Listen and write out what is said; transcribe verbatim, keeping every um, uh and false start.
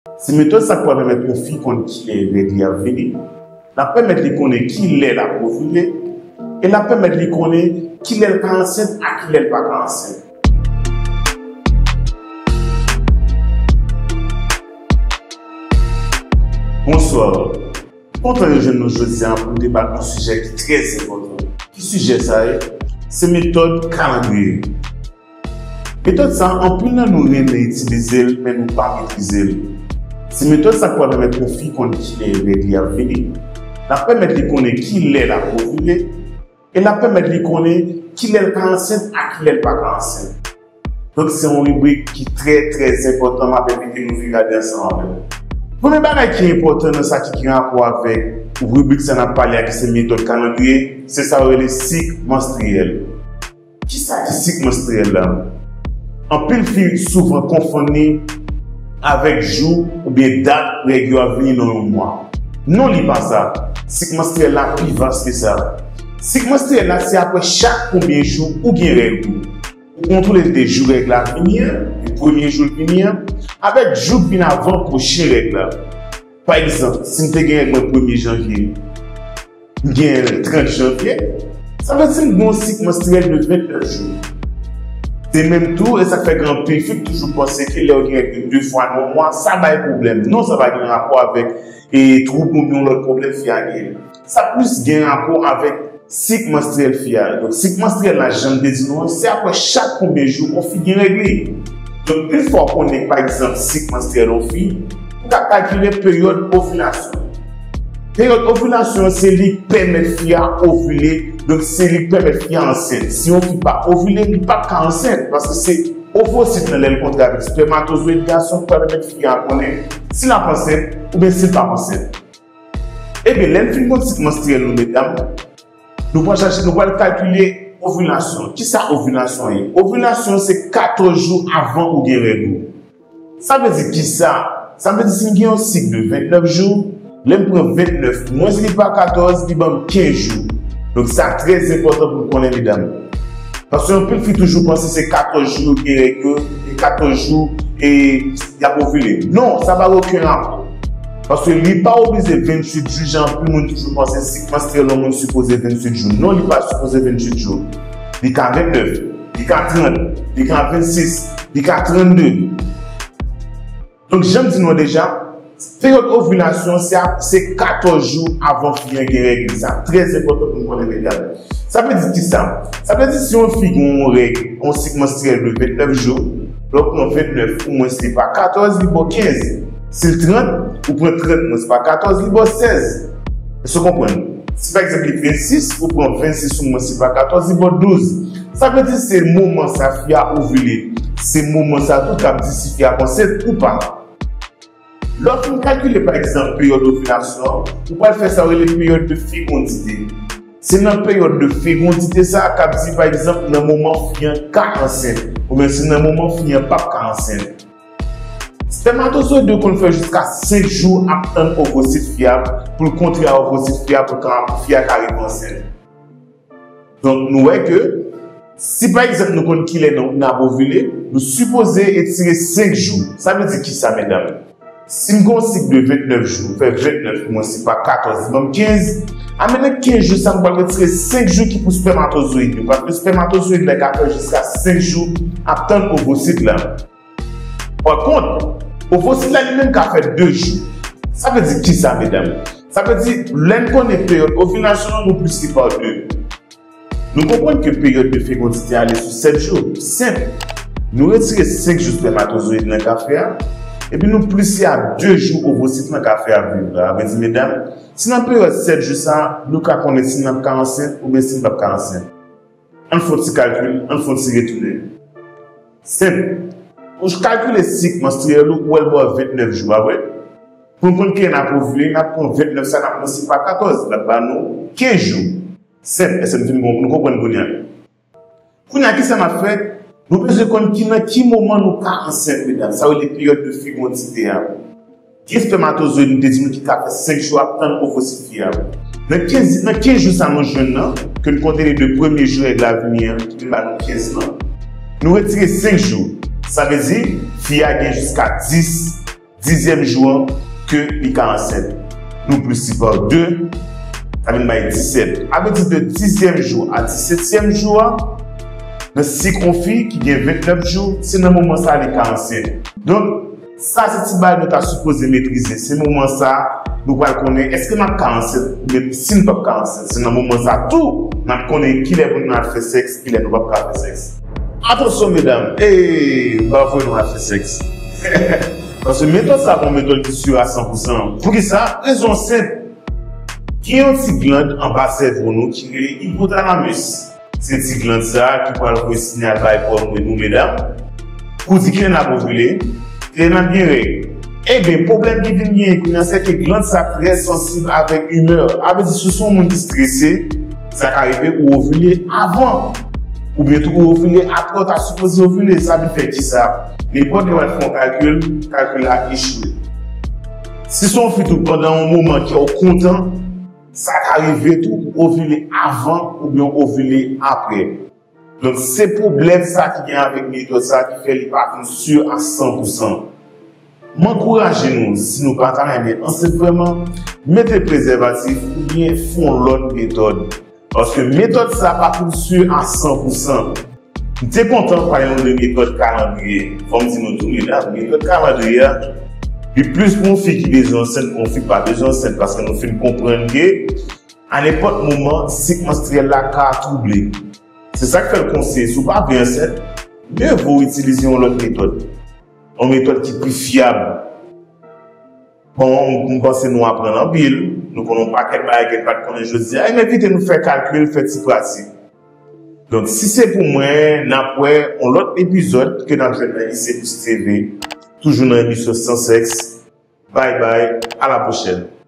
Se metòd sa k pral pèmèt yon fi konn kilè règ li ap vini. L ap pèmèt li konnen kilè l ap ovile. E l ap pèmèt li konnen kilè l ka ansent ak kilè l pa ka ansent. Bonswa. Kontan rejwenn nou jodi a pou n deba yon sijè ki trè enpòtan. Ki sijè sa ye? Se metòd kalandriye. Metòd sa, anpil nan nou renmen itilize l, men nou pa metrize l. Se metòd sa k pral pèmèt yon fi konn kilè règ li ap vini. L ap pèmèt li konnen kilè l ap ovile. E l ap pèmèt li konnen kilè l ka ansent ak kilè l pa ka ansent. Donk, se yon ribrik ki trè, trè enpòtan, m ap envite nou vin gade ansanm avè m. Premye bagay ki enpòtan nan sa ki gen rapò avèk ribrik sa n ap pale a, ki se metòd kalandriye, se sa yo rele sik manstriyèl. Kisa ki sik manstriyèl la? Anpil fi souvan konfonn li avèk jou oubyen dat règ yo ap vini nan yon mwa. Non, li pa sa. Sik manstriyèl la pi vas ke sa. Sik manstriyèl la, se apre chak konbyen jou ou gen règ ou. Ou kontwole de jou règ la vini an, de premye jou l vini an, avèk jou k vin avan pwochen règ la. Pa egzanp, si m te gen règ mwen premye janvye, m genyen l trant janvye, sa vle di m gen yon sik manstriyèl de vennèf jou. De menm tou, e sa k fè gen anpil fi k toujou panse ke lè yo gen règ yo de fwa nan yon mwa, sa bay pwoblèm. Non, sa pa gen rapò avèk e twoub oubyen yon lòt pwoblèm fi a genyen. Sa plis gen rapò avèk sik manstriyèl fi a. Donk, sik manstriyèl la, jan m te di nou an, se apre chak konbyen jou yon fi gen règ li. Donk, yon fwa w konnen, pa egzanp, sik manstriyèl yon fi, ou ka kalkile peryòd ovilasyon. Peryòd ovilasyon an, se li k pèmèt fi a ovile, donk se li k pèmèt fi a ansent. Si yon fi pa ovile, li p ap ka ansent, paske se ovosit lan, lè l kontre avèk spèmatozoyid gason, k pral pèmèt fi a konnen si l ap ansent oubyen si l p ap ansent. Ebyen, lè n fin konn sik manstriyèl nou, medam, nou pral chache, nou pral kalkile ovilasyon. Kisa ovilasyon ye? Ovilasyon se katòz jou avan ou gen règ ou. Sa vle di kisa? Sa vle di si m gen yon sik de vennèf jou, lè m pran vennèf mwens li pa katòz, li ban m kenz jou. Donk, sa trè enpòtan pou n konnen, medam. Paske anpil fi toujou panse se katòz jou yo gen règ yo, e katòz jou e y ap ovile. Non, sa pa gen okenn rapò. Paske li pa oblije venntuit jou, jan anpil moun toujou panse sik manstriyèl yon moun sipoze venntuit jou. Non, li pa sipoze venntuit jou. Li ka vennèf, li ka trant, li ka vennsis, li ka trannde. Donk, jan m di nou an deja, peryòd ovilasyon se a, se katòz jou avan fi an gen règ li. Sa trè enpòtan pou n konnen, medam. Sa vle di kisa? Sa vle di si yon fi gen yon règ, yon sik manstriyèl de vennèf jou, lè w pran vennèf ou mwens li pa katòz, li ba w kenz. Si l trant, ou pran trant mwens pa katòz, li ba w sèz. Èske w konprann? Si pa egzanp li vennsis, ou pran vennsis ou mwens li pa katòz, li ba w douz. Sa vle di se moman sa fi a ovile. Se moman sa tou k ap di si fi a ansent ou pa. Lè w fin kalkile, pa egzanp, peryòd ovilasyon an, ou pral fè sa yo rele peryòd de fekondite. Se nan peryòd de fekondite sa a k ap di, pa egzanp, nan moman fi an ka ansent, oubyen se nan moman fi an p ap ka ansent. Spèmatozoyid yo konn fè jiska senk jou ap tann ovosit fi a pou l kontre a ovosit fi a pou l ka, pou fi a ka rive ansent. Donk, nou wè ke si, pa egzanp, nou konn kilè n, n ap ovile, nou sipoze etire senk jou. Sa vle di kisa, medam? Si m gen yon sik de vennèf jou, fè vennèf mwens li pa katòz, li ban m kenz. A, men nan kenz jou sa, m pral retire senk jou ki pou spèmatozoyid yo, paske spèmatozoyid la ka fè jiska senk jou ap tann ovosit la. Pa kont, ovosit la li menm ka fè de jou. Sa vle di kisa, medam? Sa vle di, lè n konnen peryòd ovilasyon an, nou plis li pa de. Nou konprann ke peryòd de fekondite a ale sou sèt jou. Senp. Nou retire senk jou spèmatozoyid lan ka fè a, epi nou plis li a de jou ovosit lan ka fè ap viv la. Sa vle di, medam, si nan peryòd sèt jou sa a, nou ka konnen si n ap ka ansent oubyen si n p ap ka ansent. Ann fè yon ti kalkil, ann fè yon ti retounen. Senp. Ou kalkile sik manstriyèl ou, ou wè l ba w vennèf jou, pa vre? Pou n konn kilè n ap ovile, n ap pran vennèf sa, n ap mwens li pa katòz, l ap ba nou kenz jou. Senp, èske m fin bon, nou konprann kounye a? Kounye a, kisa n ap fè? Nou bezwen konn ki, nan ki moman nou ka ansent, medam. Sa yo rele peryòd de fekondite a. Gen spèmatozoyid, m te di nou, ki ka fè senk jou ap tann ovosit fi a. Nan kenz, nan kenz jou sa nou jwenn nan, ke n konte de premye jou règ la vini an, ki vin ba nou kenz lan, nou retire senk jou. Sa vle di, fi a gen jiska dis dizyèm jou an ke li ka ansent. Nou plis li pa de, sa vin bay disèt. A vle di de dizyèm jou a disetyèm jou a, nan sik yon fi ki gen ventnèf jou, se nan moman sa li ka ansent. Donk, sa se ti bagay nou ta sipoze metrize. Se moman sa nou pral konnen èske n ap ka ansent oubyen si n p ap ka ansent. Se nan moman sa tou n ap konnen kilè pou nou al fè sèks, kilè nou p ap ka fè sèks. Atansyon medam, e m pa voye nou al fè sèks. Paske metòd sa pa yon metòd ki si a san pou san. Poukisa? Rezon senp. Gen yon ti glann anba sèvo nou ki rele ipotalamus. Se ti glann sa a ki pral voye siyal bay kò nou, nou medam, pou di kilè n ap ovile, kilè n ap gen règ. Ebyen, pwoblèm ki vin genyen kounye a, se ke glann sa a trè sansib avèk imè. A vle di, si w se yon moun ki strese, sa ka rive ou ovile avan. Oubyen tou ou ovile apre w ta sipoze ovile. Sa vin fè kisa? Nenpòt lè w al fè yon kalkil, kalkil la echwe. Si se yon fi tou, pandan yon moman ke w kontan, sa ka rive tou ou ovile avan oubyen w ovile apre. Donk, se pwoblèm sa ki gen avèk metòd sa ki fè li pa vin si a san pou san. M ankouraje nou, si nou pa ta renmen ansent vrèman, mete prezèvatif oubyen fè yon lòt metòd. Paske metòd sa pa vin si a san pou san. M te kontan pale nou de metòd kalandriye. Fò m di nou tou, medam, metòd kalandriye a, li plis pou yon fi ki bezwen ansent, pou yon fi ki pa bezwen ansent, paske nou fin konprann ke a nenpòt moman, sik manstriyèl la ka twouble. Se sa k fè l konseye, si w pa vle ansent, mye vo w itilize yon lòt metòd. Yon metòd ki pi fyab. Bon, m panse nou aprann anpil. Nou konn yon pakèt bagay ke n pa t konnen jodi a. E m envite nou fè kalkil, fè ti pratik. Donk, si se pou mwen, n ap wè yon lòt epizòd ke n ap jwenn nan I C Plus T V, toujou nan emisyon San Sèks. Bye bye, à la prochaine.